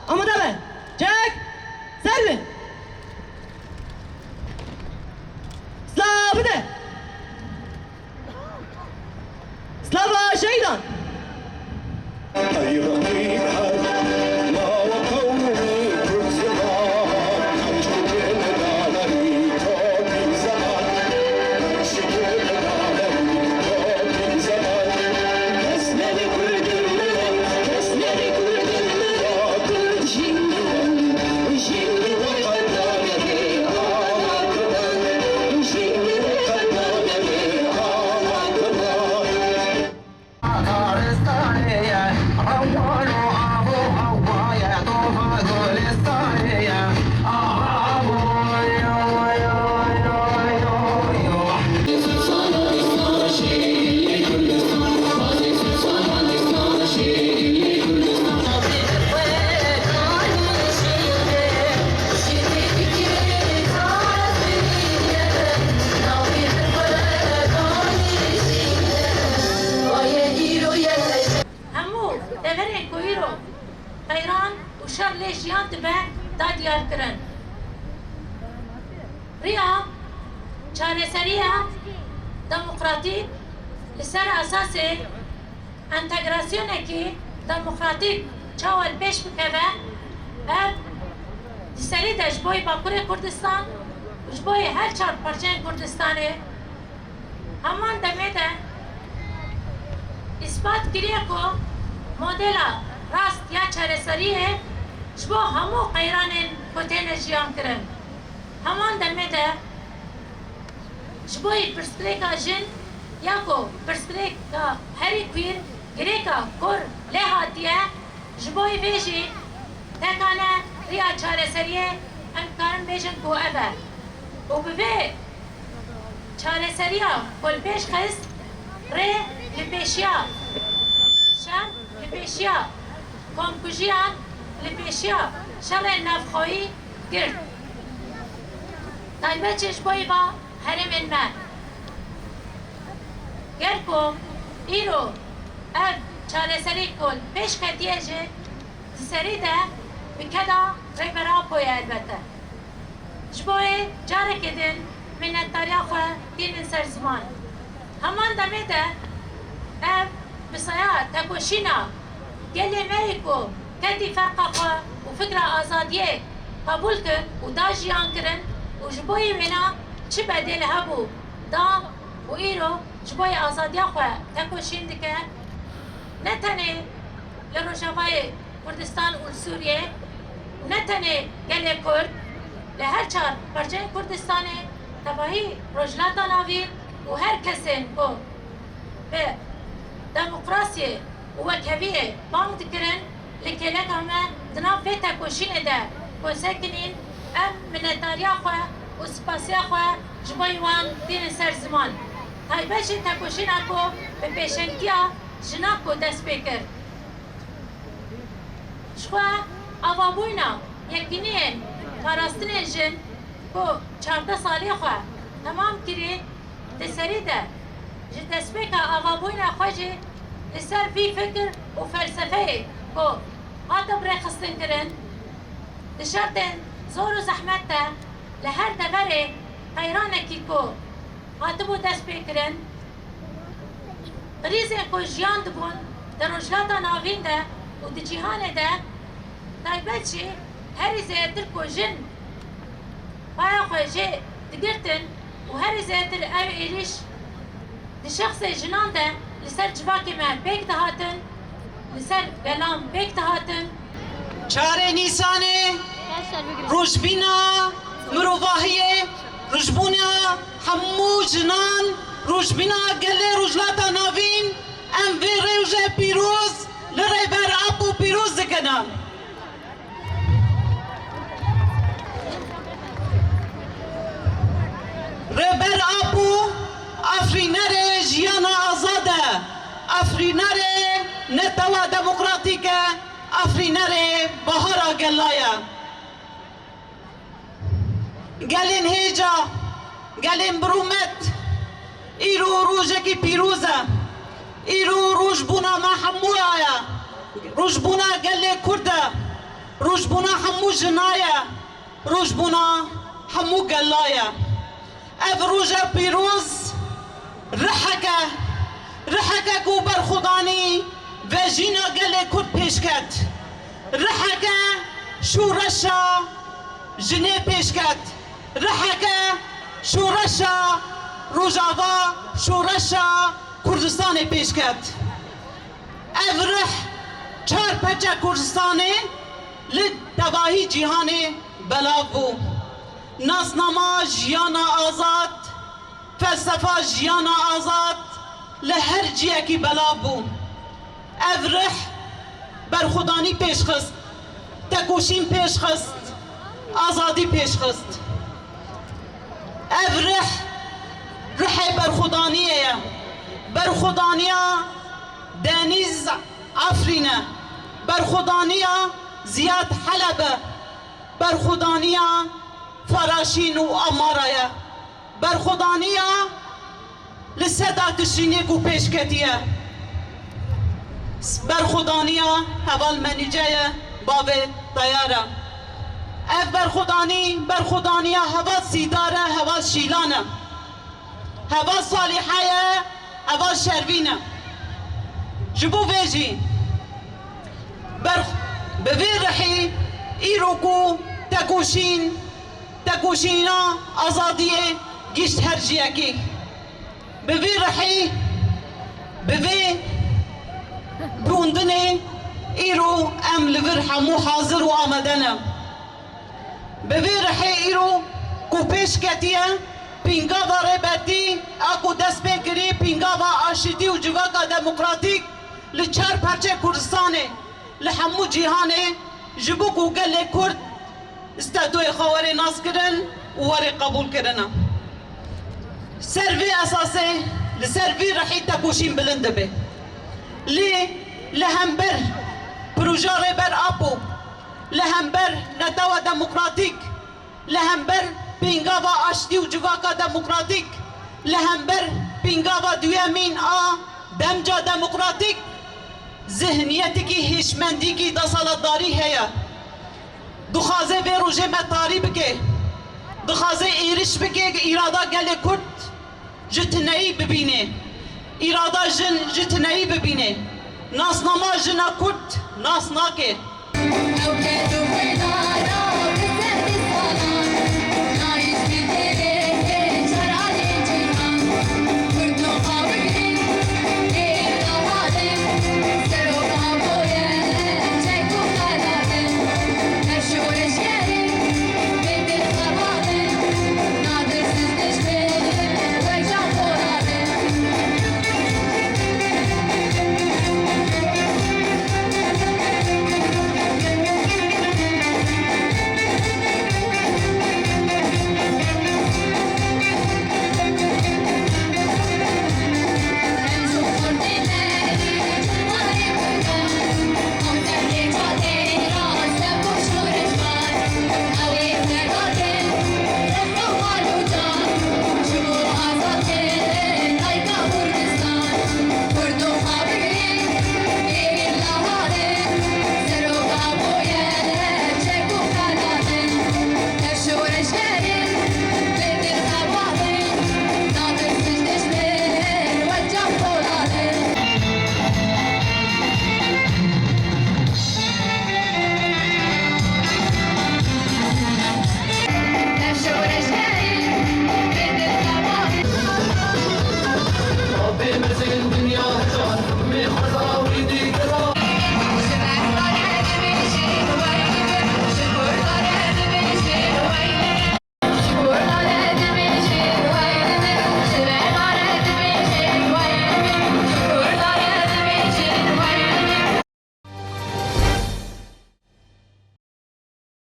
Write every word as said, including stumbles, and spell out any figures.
Amade be. Çek. Ser bin. Silav bide. Slava şehîdan. Hemû deverên ku îro qeyran û şer lê jiyan dibe, da diyarkirin. Riya çareseriya demokratîk li ser esasê entegrasyonekî demokratîk çawa li pêş bikeve, ev di serî de ji bo yê Bakurê Kurdistan û ji bo yê her çar parçeyên Kurdistanê, heman demê de îspat kiriye ku modela rast ya çareseriyê ji bo hemû qeyranên ku têne jiyan kirin. Heman demê de ji bo yê pirsgirêka jin ya ku pirsgirêka herî kwîr, girêka kor lê hatiye, ji bo yê vê jî tekane riya çareseriyê em dikarin bêjin ku ev e. Û bi vê çareseriya ku li pêş xist, rê li pêşiya şer, li pêşiya komkujiyan, li pêşiya şerên navxweyî girt. Taybet jî ji bo îva herêmên me. Ger ku îro ev çareserî ku li pêş ketiye jî, di serî de bi keda Rêber Apo ye elbete. Ji bo yê carekê din minnetdariya xwe tînin ser ziman. Heman demê de ev bi saya tekoşîna gelê me yê ku ketî ferqa xwe û fikra azadiyê qebûl kir û da jiyan kirin û ji bo yê wêna çi bedêl hebû da û îro ji bo yê azadiya xwe tekoşîn dike. Ne tenê li Rojavayê Kurdistan û li Sûriyê, ne tenê gelê Kurd, li her çar parçeyên Kurdistanê, tevahî Rojhilata Navîn û her kesên ku bi demokrasiyê û wekheviyê bang dikirin, li kêleka me di nav vê tekoşînê de ku sekinîn, em minnetdariya xwe û spasiya xwe ji bo wan tînin ser ziman. Taybet jî tekoşîna ku bi pêşengtiya jinan ku dest pê kir. Ji xwe avabûyna yekîniyên parastinên jin ku çardeh salî xwe temam kirî, di serî de ji destpêka avabûyna xwe jî li ser vî fikir û felsefeyê ku hate birêxistinkirin, di şertên zor û zehmet de li her deverê qeyranekî ku hatibû destpêkirin, krîzên ku jiyan dibûn di Rojhilata Navîn de û di cîhanê de, taybet jî herî zêdetir ku jin paya xwe jê digirtin û herî zêdetir ev êrîş di şexsê jinan de li ser civakê me pêk dihatin, li ser gelan pêk dihatin. Çarê Nîsanê rojbîna mirovahiyê, rojbûna hemû jinan, rojbîna gelê Rojhilata Navîn, em vê rêje pîroz li Rêber Apo pîroz dikin. Rêber Apo afirînerê jiyana azad e, afirînerê netewa demokratîk e, afirînerê bahara gela ye. Gelên hêja, gelên birûmet, îro rojekî pîroz e. Îro rojbûna me hemû ya ye. Rojbûna gelê Kurd e. Rojbûna hemû jina ye, rojbûna hemû gela ye. Ev roja pîroz riheke, riheke ku berxwedanî vejîna gelê Kurd pêş ket. Riheke şoreşa jinê pêş ket. Riheke şoreşa Rojava, şoreşa Kurdistanê pêş ket. Ev rih çar perçe Kurdistanê li tevahî cîhanê belav bû. Nasnama jiyana azad, felsefa jiyana azad li her ciyekî belav bû. Ev rih berxwedanî pêş xist, tekoşîn pêş xist, azadî pêş xist. Ev rih, rihê berxwedaniyê ye. Berxwedaniya Denîz Efrîn e. Berxwedaniya Ziyad Heleb e. Berxwedaniya Faraşîn û Amara ye. Berxwedaniya li seda tişrînê ku pêş ketiye. Berxwedaniya heval Menîce ye, bavê Teyar e. Ev berxwedanî, berxwedaniya heval Sîdar e, heval Şîlan e. Heval Salîhe ye, heval Şervîn e. Ji bo vê jî ber-, bi vê rihî îro ku tekoşîn, tekoşîna azadiyê gişt her ciyekî. Bi vî rihî, bi vê rûndinê îro em li vir hemû hazir û amade ne. Bi vî rihê îro ku pêş ketiye, pîngava rêbertî a ku dest pê kirî, pîngava aşîtî û civaka demokratîk li çar perçê Kurdistanê, li hemû cîhanê ji bo ku gelê Kurd statuya xwe were naskirin û were qebûlkirina. Ser vê esasê, li ser vî rihî tekoşîn bilind dibe. Lê li hember proja Rêber Apo, li hember Netewa Demokratîk, li hember pêngava aştî û civaka demokratîk, li hember pêngava duyemîn a demca demokratîk, zihniyetekî hişmendîkî desaletdarî heye. Dixwaze vê rojê me tarî bike. Dixwaze êriş bike îrada gelê Kurd ji tineyî bibîne. Îrada jin ji tineyî bibîne. Nasnama jina Kurd nas nake.